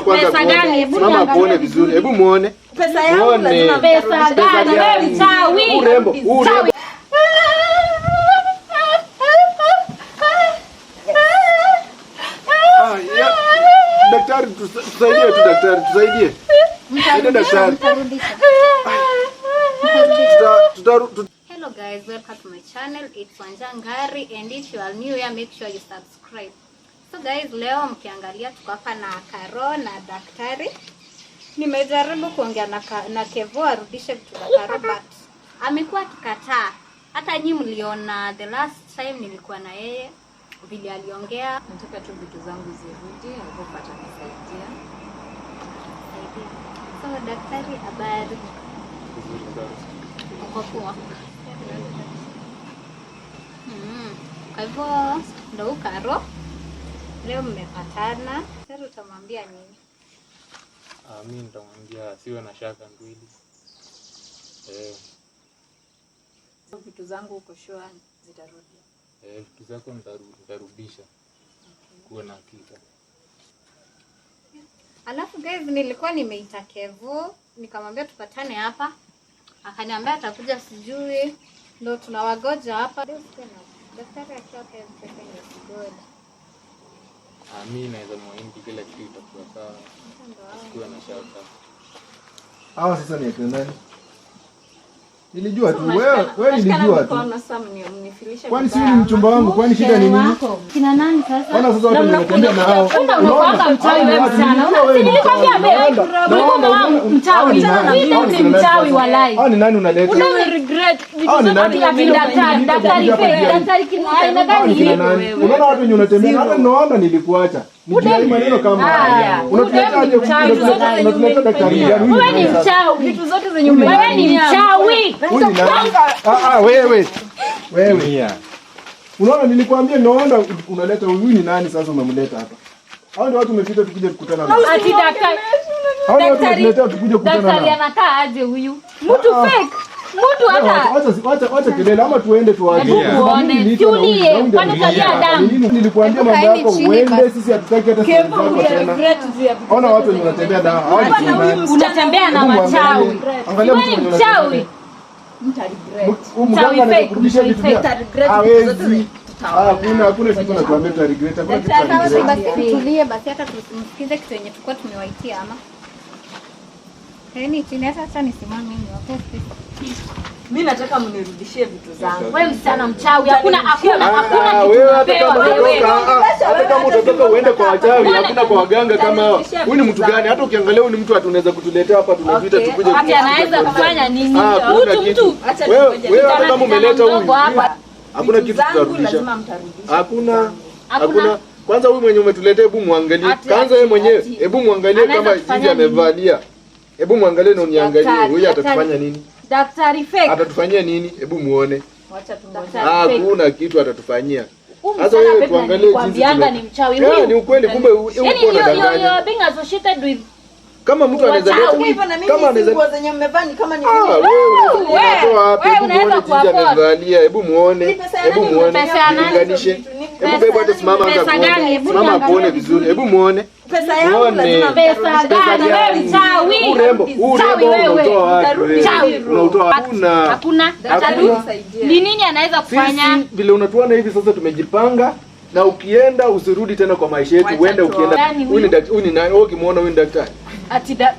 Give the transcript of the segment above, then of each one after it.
Kwanza Pesa gani? Hebu mama niangalie akuone vizuri. Hebu muone. Pesa yangu Muone. lazima Pesa gani? Wewe gani? mchawi. Urembo, urembo. Ah, ya. Daktari tusaidie tu daktari, tusaidie. Tusaidie daktari. Tuta tuta Hello guys, welcome to my channel. It's Wanja Ngari and if you are new here, make sure you subscribe. So guys, leo mkiangalia tuko hapa na Karo na daktari. Nimejaribu kuongea na Kevo arudishe vitu za Karo but amekuwa akikataa. Hata nyinyi mliona the last time nilikuwa na yeye vile aliongea. Nataka tu vitu zangu zirudi, I hope atanisaidia. Saidia. So daktari, habari? Vizuri sana. Uko poa? Kwa hivyo ndo huyu Karo leo mmepatana. Daktari, utamwambia nini? Ah, mi nitamwambia asiwe na shaka mbili. Eh, So vitu zangu uko sure zitarudi? eh, vitu zako nitarudisha. Kuwa na hakika. Alafu guys, nilikuwa nimeita Kevo nikamwambia tupatane hapa, akaniambia atakuja, sijui ndo tunawagoja hapa. Leo sikuwa na daktari akiwa hapa, everything is good. Ah, mi naweza mwahidi kila kitu itakuwa sawa. Sasa ndo hao. Asikuwe na shaka. Hawa sasa ni akina nani? Nilijua tu wewe, wewe nilijua tu. Mkono sasa mnifilishe. Kwani si ni mchumba wangu? Kwani shida ni nini? Kina nani sasa? Ona sasa watu wanatembea na hao. Kumbe unakuanga mchawi wewe msichana. Si nilikwambia wewe. Ulikuwa mchawi. Wewe ni mchawi walai. Hao ni nani unaleta? Una regret Hao vitu ni zote nani? ati daktari, daktari fake, daktari kina aina Hao ni gani kina hii? nani? Unaona watu wenye unatembea na hata ninaona nilikuacha. Nijua maneno kama haya. Haya. Unatuleta aje? Mchawi. Unatuleta daktari gani? Wewe ni mchawi. Vitu zote zenye Wewe ni mchawi. Huyu ni nani? Ah ah, wewe. Wewe. Mia. Unaona nilikwambia naona unaleta huyu ni nani sasa umemleta hapa? Hao ndio watu umefika tukuje kukutana nao. Ati daktari. Hao ndio watu Daktari. umetuletea tukuje kukutana Daktari nao. anakaa aje huyu? Mtu fake. Mtu hata Acha acha kelele ama tuende tuaje. Hebu muone. Tulie. Kwani tabia damu. Nilikuambia Hebu mambo kaeni yako chini uende, basi. sisi hatutaki hata stori zako tena. Ona watu wenye wanatembea na hao ni kina nani? Unatembea na Hebu muangalie. wachawi. Angalia Wewe mtu ni mwenye mchawi. Huyu mganga Mchawi anaweza fake, kurudisha mchawi vitu vya. fake. Hawezi. Hakuna kitu natuambia tuta regret. Hakuna kitu Sawa, tuta si regret. basi tulie basi, hata tumsikize kitu yenye tulikuwa tumewaitia ama. Kaeni chini, hata acha nisimame niwape space. Mimi nataka mnirudishie vitu zangu. Wewe msichana mchawi, hakuna hakuna hakuna Ah, kitu wewe hata unapewa kama wewe. utatoka, hata kama utatoka uende kwa wachawi, hakuna kwa waganga kama hao. Huyu ni mtu gani? Hata ukiangalia huyu ni mtu ati unaweza kutuletea hapa tunatuita Okay. tukuje. Ati anaweza kufanya nini? Ah, hakuna Mtu kitu. mtu Wewe wewe hata kama umeleta huyu, mdogo hapa. hakuna Vitu kitu zangu tutarudisha. lazima mtarudisha. Hakuna. Hakuna. Hakuna. Kwanza huyu mwenye umetuletea hebu muangalie. Ati, Kwanza yeye ati, mwenyewe ati. hebu muangalie Anaweza kama kufanya jinsi nini? amevalia. Hebu muangalie na uniangalie. Daktari, Huyu atatufanya daktari. nini? Daktari fake. Atatufanyia nini? Hebu muone. Wacha tungoje. Daktari fake. Hakuna kitu atatufanyia. Huyu Sasa msichana wewe babe tuangalie jinsi nilikwambianga ni mchawi Yeah, huyu. ni ukweli kumbe huyu Yaani uko unadanganya. you are being associated with Kama mtu anaweza Wachawi. leta Hivyo na mimi kama hizi anaweza nguo zenye mmevaa ni kama ni Ah, wewe unatoa wapi? wewe Hebu unaweza muone jinsi kuafford. amevalia. Hebu muone. Ni pesa ya Hebu nani muone. Pesa ya nani? Linganishe. Ni Hebu pesa bebe ya hata simama Pesa anza gani? kuone. Hebu Simama niangalie akuone vizuri. Hebu muone. Pesa yangu Muone. lazima pesa mtarudisha. gani? Wewe mchawi. Urembo, Mchawi urembo wewe. unautoa wapi wewe? Mchawi. Unautoa wapi? Hakuna. Hakuna. Hakuna. Ni nini anaweza kufanya? Sisi vile unatuona hivi sasa tumejipanga na ukienda usirudi tena kwa maisha yetu, Wacha uende ukienda. Gani Huyu ni daktari, huyu ni nani? Wewe ukimuona huyu ni daktari. Ati da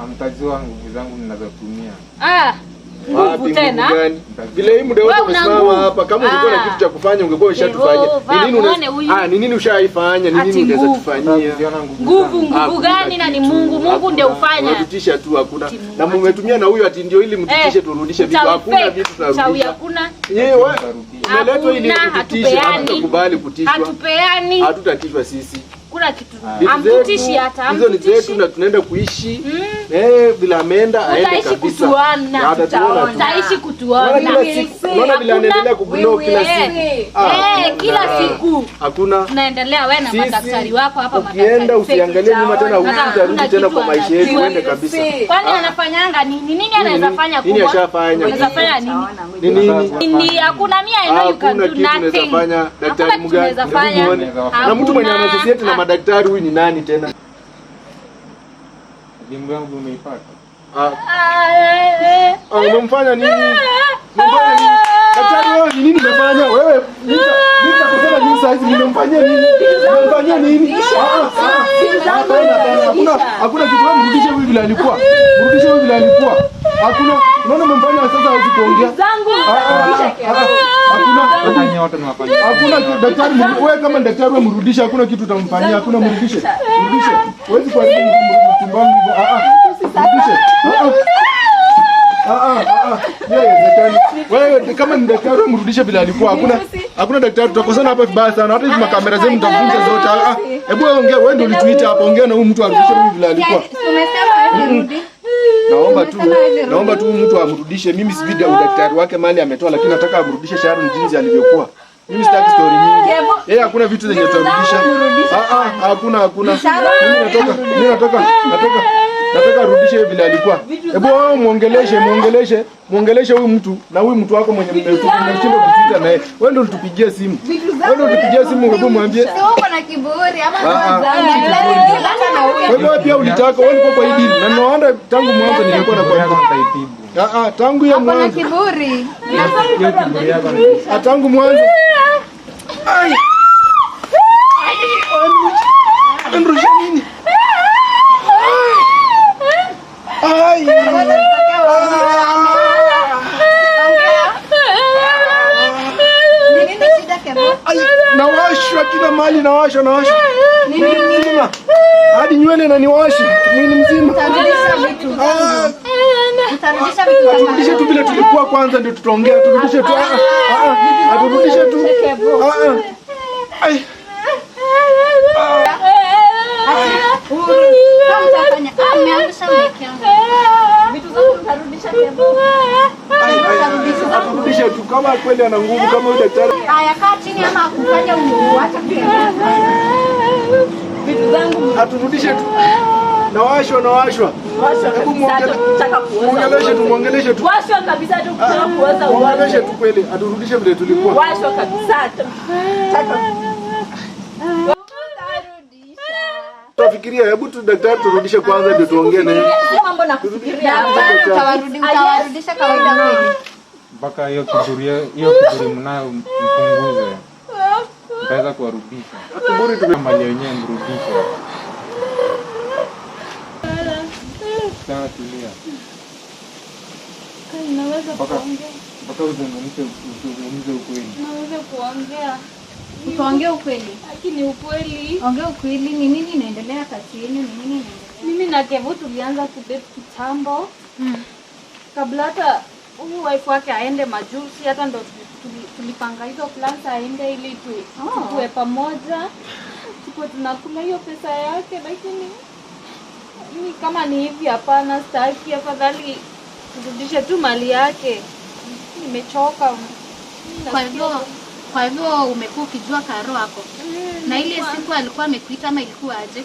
Ah, mtajua nguvu zangu ninazotumia. ah Wapi nguvu nguvu tena. gani? Vile hii muda wote Wewe una umesimama nguvu. hapa, kama ungekuwa na Ah. kitu cha kufanya ungekuwa ushatufanya. Jehova, Ni nini muone huyu. Ah, ni nini ushaifanya? Ni Ati nini ungeweza nguvu. tufanyia? Mtaziona nguvu Nguvu zangu. nguvu Hakuna gani na ni kitu, Mungu? Mungu hakuna. ndio ufanya. Unatutisha tu hakuna. Na mmetumia na huyu ati ndio ili mtutishe turudishe vitu. Mchawi Hakuna fake. vitu Mchawi tunarudisha. hakuna. Yeye wewe Mtarudia. umeletwa ili Hakuna, tutishe, hatupeani. hatutakubali kutishwa. Hatupeani. Hatutatishwa sisi. Kuna kitu. Vitu Amtutishi zetu, hata hizo ni zetu amtutishi. na tunaenda kuishi. Eh, vile ameenda aende Utaishi kabisa. kutuona. Na atatuona tu. Utaishi Unaona kutuona. kila siku, unaona vile anaendelea kublow kila siku. Ah, Eh, kila siku Hakuna. tunaendelea wewe na Sisi, madaktari wako hapa ukienda madaktari fake. usiangalie nyuma tena, Hata utarudi hakuna tena kitu kwa maisha yetu, anajua. uende kabisa. Kwani anafanyanga nini? Nini anaweza fanya Nini kubwa? ashafanya? Anaweza fanya nini? Ni nini? Ni hakuna mimi I know you can Hakuna do kitu unaweza nothing. fanya. Hakuna Daktari kitu mgani? unaweza fanya. Hebu muone. Na mtu mwenye Hakuna. anasisi yetu na madaktari huyu ni nani tena? Demu yangu umeipata? Umemfanya nini? Umemfanya nini? Daktari wewe ni nini umefanya? Wewe nitakosema nini saa hizi? Nimemfanyia nini? Nimemfanyia nini? Hakuna hakuna kitu. Wewe mrudishe huyu vile alikuwa. Mrudishe huyu vile alikuwa. Hakuna. Unaona umemfanya sasa hawezi kuongea. Hakuna. Hakuna daktari, wewe kama daktari wewe mrudishe, hakuna kitu utamfanyia, hakuna, mrudishe. Mrudishe. Huwezi kuharibu mtumba wangu hivyo. Mrudishe. Wewe kama ni daktari wewe mrudishe vile alikuwa. Hakuna daktari, tutakosana hapa vibaya sana. Hata hizi makamera zenu mtavunja zote. Hebu wewe ongea, wewe ndio ulituita hapa, ongea na huyu mtu arudishe huyu vile alikuwa. Umesema wewe rudi. Naomba tu mtu amrudishe. Mimi sijui daktari wake mali ametoa, lakini nataka amrudishe Sharon jinsi alivyokuwa. Mimi sitaki story nyingi. Yeye hakuna vitu zenye tutarudisha. Hakuna. Mimi nataka arudishe vile alikuwa. Hebu wewe muongeleshe huyu mtu na huyu mtu wako mwenye mmeshinda kutuita naye. Wewe ndio ulitupigia simu. Hebu mwambie. Sio uko na kiburi ama wewe pia ulitaka, wewe ulikuwa kwa hii deal. Na naona tangu mwanzo nilikuwa nakwambia. Tangu ya mwanzo. Kuna kiburi. Tangu mwanzo. Ai. Nrusha nini? Ai. Nini shida Kevo? Ai, nawashwa kila mahali, nawashwa. Mwili mzima. Hadi nywele inaniwasha mwili mzima. Utarudisha vitu. Utarudisha vitu. Turudishe tu vile tulikuwa kwanza ndio tutaongea. Turudishe tu. Turudishe tu. Ai. Turudishe tu kama kweli ana nguvu kama huyu daktari. Haya, kaa chini ama akufanye uache kutembea. Vitu zangu aturudishe tu. Nawashwa. Hebu muongeleshe tu. Washwa kabisa tu kutaka kuoza. Muongeleshe tu kweli, aturudishe vile tulikuwa. Washwa kabisa. Tutafikiria, hebu tu daktari turudishe kwanza ndio tuongee naye. Si mambo na kufikiria. Utawarudisha kawaida kweli. Mpaka hiyo kiburi mnayo mpunguze. Mtaweza kuwarudisha. Kiburi tumemali wenyewe mrudishe. Sawa, tulia. Naweza kuongea. Mpaka uzungumze ukweli. Naweza kuongea. Utaongea ukweli. Lakini ukweli. Ongea ukweli, ni nini inaendelea kati yenu, ni nini inaendelea? Mimi na Kevo tulianza kudate kitambo. Kabla hata huyu wife wake aende majusi, hata ndo tulipanga hizo plans aende ili tukue pamoja. Tuko tunakula hiyo pesa yake, lakini mimi kama ni hivi hapana, sitaki. Afadhali turudishe tu mali yake. Nimechoka. Kwa hivyo umekuwa ukijua Karo wako. Na ile siku alikuwa amekuita ama ilikuwa aje?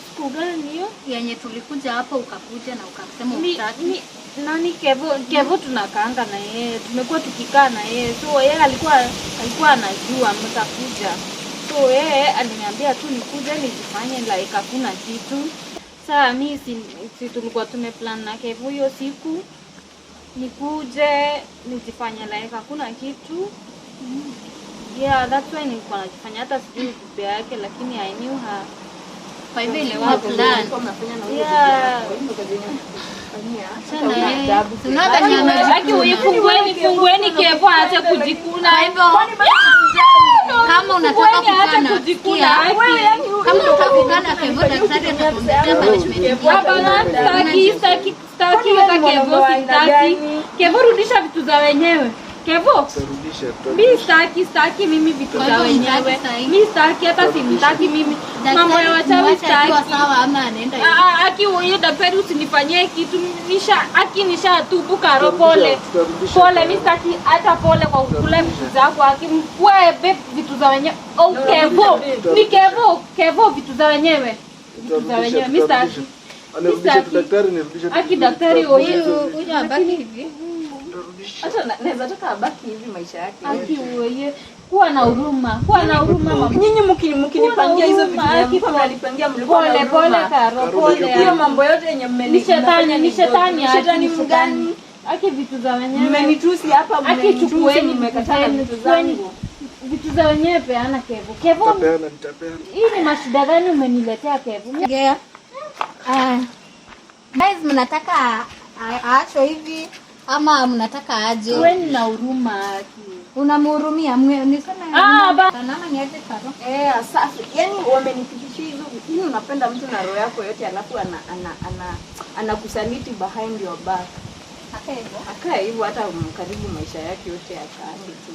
Siku gani hiyo? Yenye tulikuja hapo ukakuja na ukasema utaki. Nani Kevo tunakaanga na yeye, tumekuwa tukikaa na yeye. So yeye alikuwa anajua mtakuja. So yeye aliniambia tu nikuje nijifanye like hakuna kitu. Sasa mimi si tulikuwa tumeplan na Kevo hiyo siku nikuje nijifanye like hakuna kitu. Yeah, that's why nilikuwa najifanya hata sijui bibi yake, lakini I knew her. Kwa hivyo ilikuwa plan. Yeah. Fungueni Kevo aache kujikuna. Kama unataka kukana, kama unataka kukana Kevo, daktari atakuongezea punishment. Hapana, sitaki Kevo, sitaki. Kevo, rudisha vitu za wenyewe. Kevo, mimi sitaki mimi vitu za wenyewe. Mimi sitaki, hata simtaki mimi. Mambo ya wachawi sitaki. Sawa ama anaenda hivi. Aki huyo daktari usinifanyie kitu. Aki nishatubu Karo, pole. Pole, mimi sitaki hata pole kwa kukula vitu zako. Aki wewe vitu za wenyewe. Oh, Kevo. Ni Kevo vitu za wenyewe. Vitu za wenyewe. Mimi sitaki. Daktari nirudishe. Aki daktari huyu huyu abaki hivi. Hata naweza taka abaki hivi maisha yake. Aki wewe. Kuwa na huruma. Kuwa na huruma mama. Nyinyi mkinipangia hizo vitu Huruma, zenye mlikuwa aki- mnanipangia, mlikuwa na Pole pole huruma. Karo, Karo, pole. Hiyo mambo yote yenye mmeni Ni shetani, mnafanya ni shetani, shetani aki, ni mgani? shetani. Aki vitu za wenyewe. Mmenitusi hapa, Aki mmenitusi, chukueni mmekataa vitu vitu zenu, zangu. vitu za wenyewe peana Kevo. Kevo, Nitapeana, nitapeana. hii ni mashida gani umeniletea Kevo? Yeah. Guys, mnataka aachwe hivi ama mnataka aje? Kuweni na huruma aki. Unamhurumia niseme Ah, ama niaje Karo? Eh, safi. Yaani wamenifikishia hizo vitu. Yaani unapenda mtu na roho yako yote alafu ana ana ana anakusaliti behind your back. Akae hivyo. Akae hivyo hata karibu maisha yake yote akae tu.